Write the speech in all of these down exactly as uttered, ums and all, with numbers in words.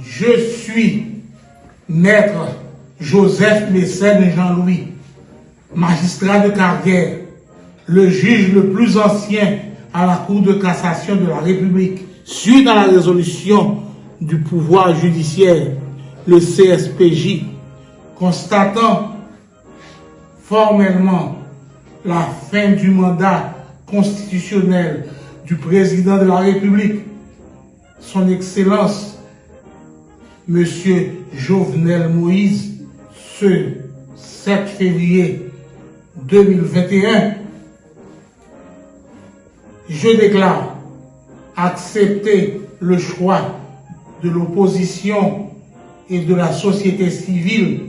Je suis Maître Joseph Mécène Jean-Louis, magistrat de carrière, le juge le plus ancien à la Cour de cassation de la République. Suite à la résolution du pouvoir judiciaire, le C S P J, constatant formellement la fin du mandat constitutionnel du président de la République, Son Excellence Monsieur Jovenel Moïse, ce sept février deux mille vingt et un, je déclare accepter le choix de l'opposition et de la société civile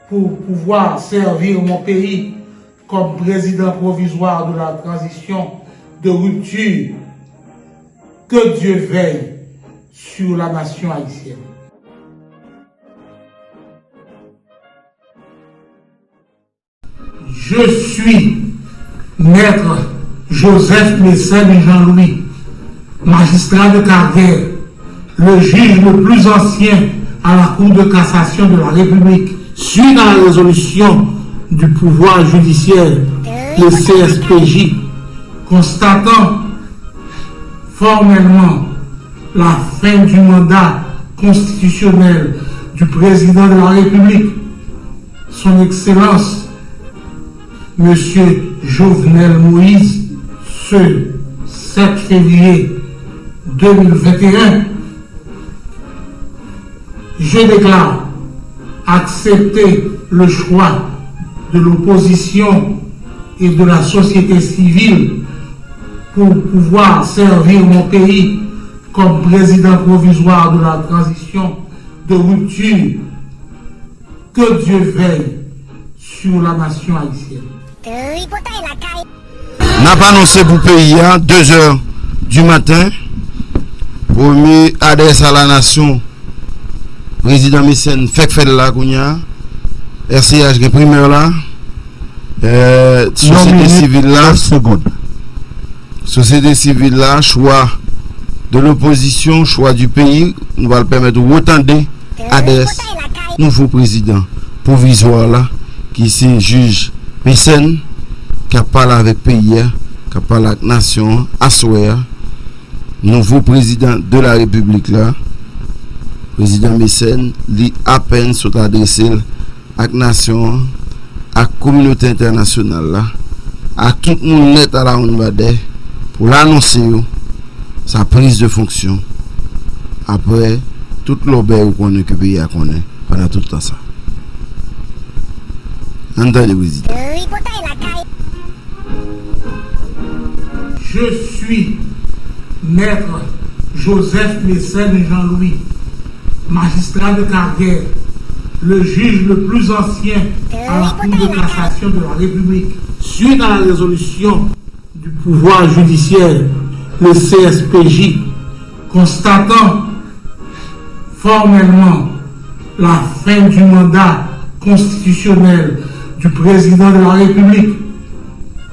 pour pouvoir servir mon pays comme président provisoire de la transition de rupture. Que Dieu veille sur la nation haïtienne. Je suis Maître Joseph Mécène Jean-Louis, magistrat de carrière, le juge le plus ancien à la Cour de cassation de la République, suite à la résolution du pouvoir judiciaire, le C S P J, constatant formellement la fin du mandat constitutionnel du président de la République, Son Excellence Monsieur Jovenel Moïse, ce sept février deux mille vingt et un, je déclare accepter le choix de l'opposition et de la société civile pour pouvoir servir mon pays comme président provisoire de la transition de rupture. Que Dieu veille sur la nation haïtienne. Tripotay lakay. N ap anonse pou peyi a, de zè di maten, premye adrès a la nasyon, prezidan Mecène fèk fè l la kounye a. R C H gen primè la, sosyete sivil la, sosyete sivil la, choix de l'opposition, choix du pays, nou pral pèmèt ou retande adrès nouvo prezidan pwovizwa la, ki se jij Mecène, k ap pale avèk peyi a, k ap pale ak nasyon an aswè a. Nouvo prezidan de la repiblik la, prezidan Mecène, li apèn sot adrese l ak nasyon an, ak kominote entènasyonal la, ak tout moun nèt alawonnbadè, pou l anonse yo sa priz de fonksyon, apre tout lòbèy ou konnen ke peyi a konnen pandan tout tan sa. Ann tande prezidan. Je suis Maître Joseph Mécène Jean-Louis, magistrat de carrière, le juge le plus ancien à la Cour de cassation de la République, suite à la résolution du pouvoir judiciaire, le C S P J, constatant formellement la fin du mandat constitutionnel du président de la République,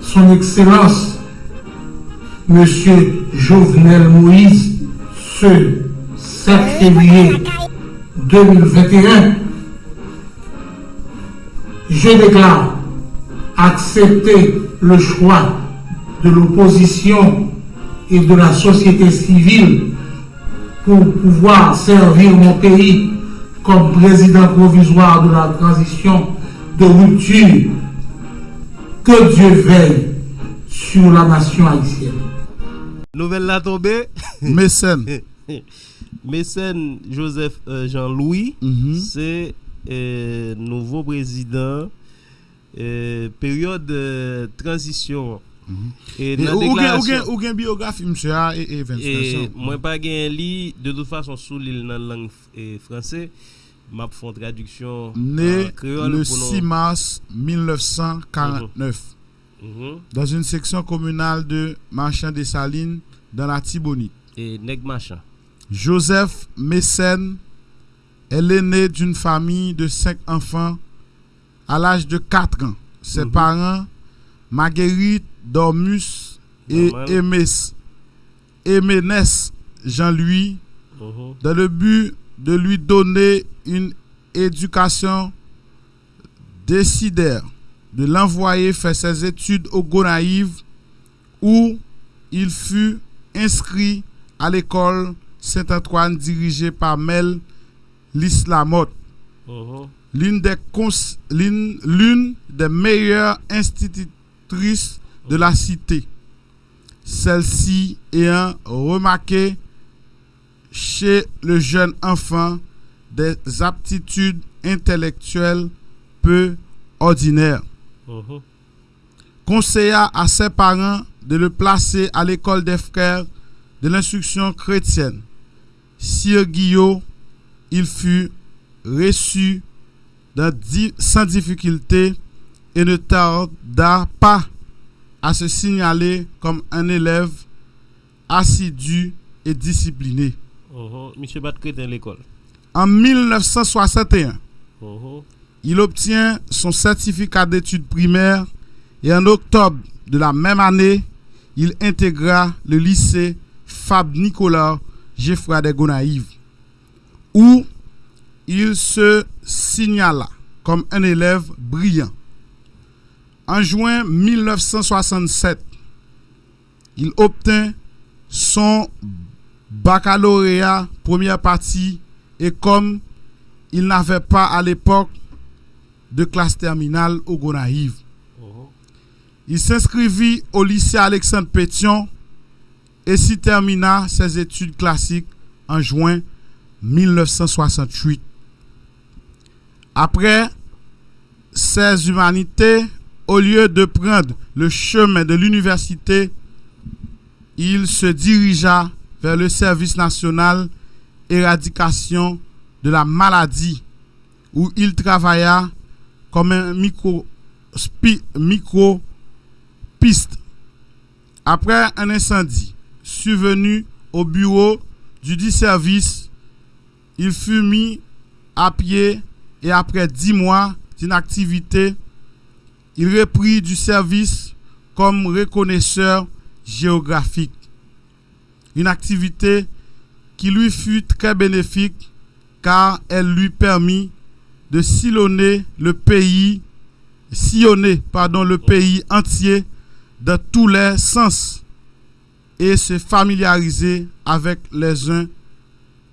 Son Excellence Monsieur Jovenel Moïse, ce sept février deux mille vingt et un, je déclare accepter le choix de l'opposition et de la société civile pour pouvoir servir mon pays comme président provisoire de la transition de rupture. Que Dieu veille sur la nation haïtienne. Nouvèl la tonbe. Mecène. Mecène Joseph euh, Jean-Louis, se euh, nouvo prezidan euh, peryòd euh, tranzisyon an. E nan Ou gen- ou deklarasyon gen- ou gen biyografi msye a e Evans e Nelson. Mwen pa gen li de tout fason sou li l nan lang e franse. M ap fè yon tradiksyon Né an kreyòl le pou nou. six mars mille neuf cent quarante-neuf Mhm. dans une section communale de Marchand Dessalines dans l'Artibonite. E nèg machan. Joseph Mecène est l'aîné d'une famille de cinq enfants. À l'âge de quatre ans, ses parents, Marguerite, Dormus et Maman. Aimé, Aiménès Jean-Louis, Mhm. dans le but de lui donner une éducation, décidèrent de l'envoyer faire ses études au Gonaïves, où il fut inscrit à l'école Saint-Antoine dirigée par Mel Lis Lamothe, l'une des, cons- l'une, l'une des meilleures institutrices de la cité, celle-ci ayant remarqué chez le jeune enfant des aptitudes intellectuelles peu ordinaires, conseilla à ses parents de le placer à l'école des frères de l'instruction chrétienne. Sir Guillot, il fut reçu dans di- sans difficulté et ne tarda pas à se signaler comme un élève assidu et discipliné. Misye pa t kreten lekòl. En mille neuf cent soixante et un, il obtient son certificat d'études primaires et en octobre de la même année, il intégra le lycée Fabre Nicolas Geffrard des Gonaïves, où il se signala comme un élève brillant. En juin mille neuf cent soixante-sept, il obtint son baccalauréat première partie et comme il n'avait pas à l'époque de classe terminale aux Gonaïves, il s'inscrivit au lycée Alexandre Pétion et s'y termina ses études classiques en juin mille neuf cent soixante-huit. Après ses humanités, au lieu de prendre le chemin de l'université, il se dirigea vers le service national éradication de la maladie, où il travailla comme un micro- spi- micropiste. Après un incendie survenu au bureau dudit service, il fut mis à pied et après dix mois d'inactivité, il reprit du service comme reconnaisseur géographique, une activité qui lui fut très bénéfique car elle lui permit de sillonner le pays, sillonner, pardon, le pays entier dans tous les sens et se familiariser avec les uns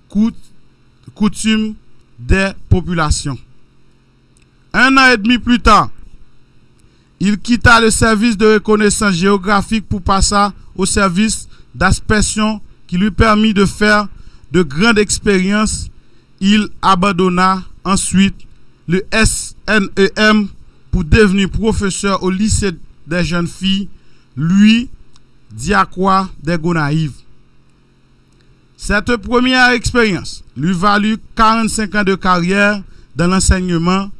cout- coutumes des populations. Un an et demi plus tard, il quitta le service de reconnaissance géographique pour passer au service d'aspersion qui lui permit de faire de grandes expériences. Il abandonna ensuite le S N E M pour devenir professeur au lycée des jeunes filles Louis Diacroix des Gonaïves. Cette première expérience lui valut quarante-cinq ans de carrière dans l'enseignement.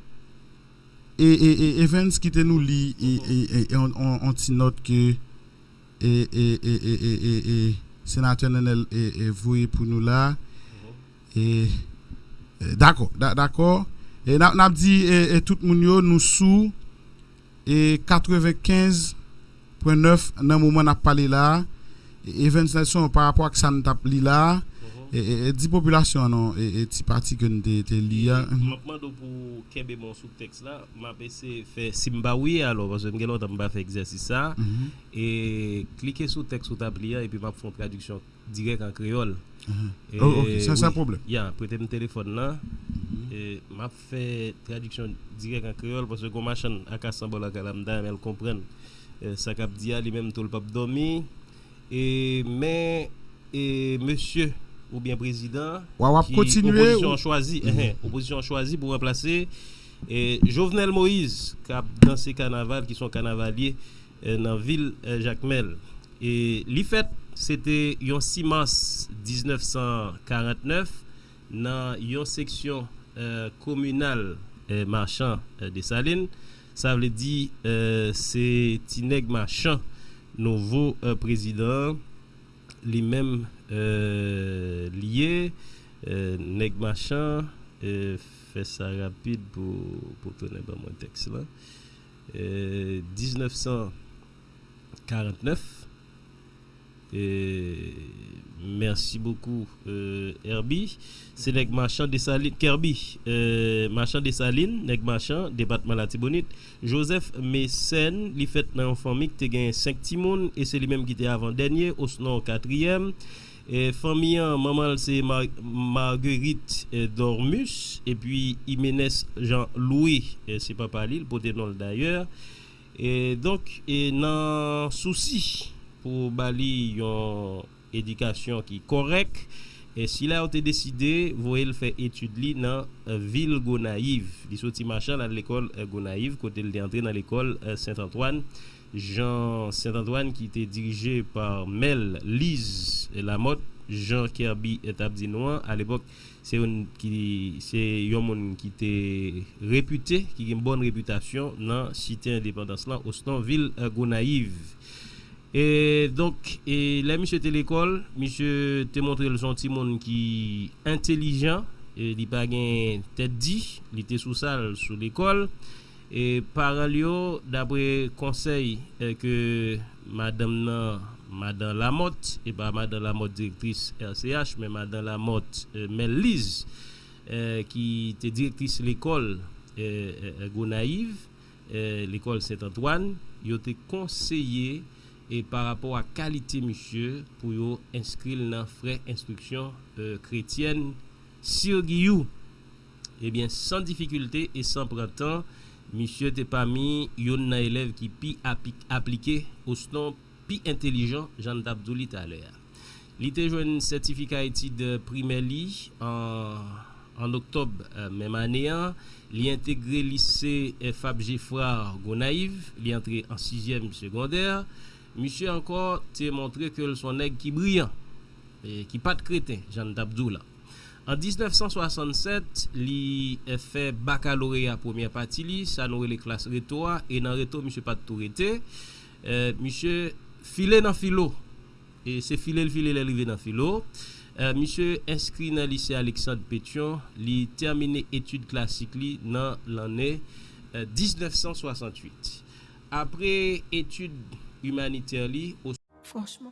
E, e, e, Evans, kite nou li e, e, e, e, on, on, on ti nòt ke e, e, e, e, e, e, e, senatè Nenel e, e, voye pou nou la. E, e, dakò, da- dakò. E n ap, n ap di e, e, tout moun yo, nou sou e, katrevenkenz pwen nèf nan moman n ap pale la a. E, Evans Nelson, pa rapò ak sa n t ap li la a, e, e, e, di popilasyon an non, e, e, ti pati ke n te, te li a. M ap mande w pou kenbe men w sou tèks la. M ap eseye fè, si m pa wi alò, paske m gen lontan m pa fè egzèsis sa. E klike sou tèks ou t ap li an, epi m ap fè yon tradiksyon dirèk an kreyòl. Oh, ok, san, san pwoblèm. Ya, prete m telefòn nan. E m ap fè tradiksyon dirèk an kreyòl, paske gon machann akasan bò lakay la, m ta renmen l konprann e, sa k ap di a, li menm tou l p ap dòmi. E, men, e, mesye oubyen prezidan Wa w ap ki kontinye opozisyon ou- an chwazi, enhen, opozisyon an chwazi pou ranplase e, Jovenel Moïse k ap danse kanaval, ki se yon kanavalye e, nan vil e, Jakmèl. E li fèt, se te yon sis mas diznèf san karant nèf, nan yon seksyon e, kominal e, Machan e, Desalin. Sa vle di e, se Ti Nèg Machan, nouvo e, prezidan an, li menm e, li ye. E, Nèg Machan, e, fè sa rapid pou, pou tounen ban mwen tèks la. E, diznèf san karant nèf, e, Merci beaucoup, euh, Herbie. Se nèg Machan Desalin, Kerbi, euh, Machan Desalin, nèg Machan, depatman Latibonit. Joseph Mécène, li fèt nan yon fanmi ki te gen senk timoun, e se li menm ki te avan dènye, osnon katriyèm. E fanmi an, manman l se Mar- Marguerite, euh, Dormus, epi Jiménez Jean Louis, e se papa li, l pote non l dayè. E donk, e nan sousi pou ba li yon edikasyon ki kòrèk, e sila yo te deside voye l fè etid li nan, e, vil Gonayiv. Li soti Machan, l al lekòl, e, Gonayiv, kote l te antre nan lekòl, e, Sent Antwàn, Jan Sent Antwàn, ki te dirije pa Mèl Liz Lamòt, jan Kerbi, e, t ap di nou an, alepòk, se youn ki, se yon moun ki te repite, ki gen bòn repitasyon nan site endepandans lan, osnon vil, e, Gonayiv. E donk, e lè misye te lekòl, misye te montre l se yon timoun ki entelijan, e li pa gen tèt di, li te sou sa l sou lekòl. E paran l yo, dapre konsèy, e ke madanm nan, madan Lamòt, e pa madan Lamòt direktris R C H, men madan Lamòt, e, Mèl Liz, e, ki te direktris lekòl, e, e, e, Gonayiv, e, lekòl Sent Antwàn, yo te konseye, e, pa rapò a kalite misye pou yo enskri l nan frè enstriksyon, e, kretyèn Sir Giyou. Ebyen, san difikilte e san pran tan, misye te pami youn nan elèv ki pi api- aplike, osnon pi entelijan, jan n t ap di w li talè a. Li te jwenn sètifika etid primè li an, an oktòb, e, menm ane an. Li entegre lise, e, Fab Geffrard Gonayiv. Li antre an sizyèm segondè. Misye ankò te montre ke l se yon nèg ki briyan, e ki pa t kreten, jan n t ap di w la. An diznèf san swasannsèt, li, e, fè bakaloreya premyè pati li, sa nou rele klas reto a, e nan reto, misye pa t tou rete. E, misye file nan filo. E se file l file lè l rive nan filo. E, misye enskri nan lise Alexandre Pétion, li tèmine etid klasik li nan lanne, e, diznèf san swasantuit. Apre etid imanitè li, o- Franchman.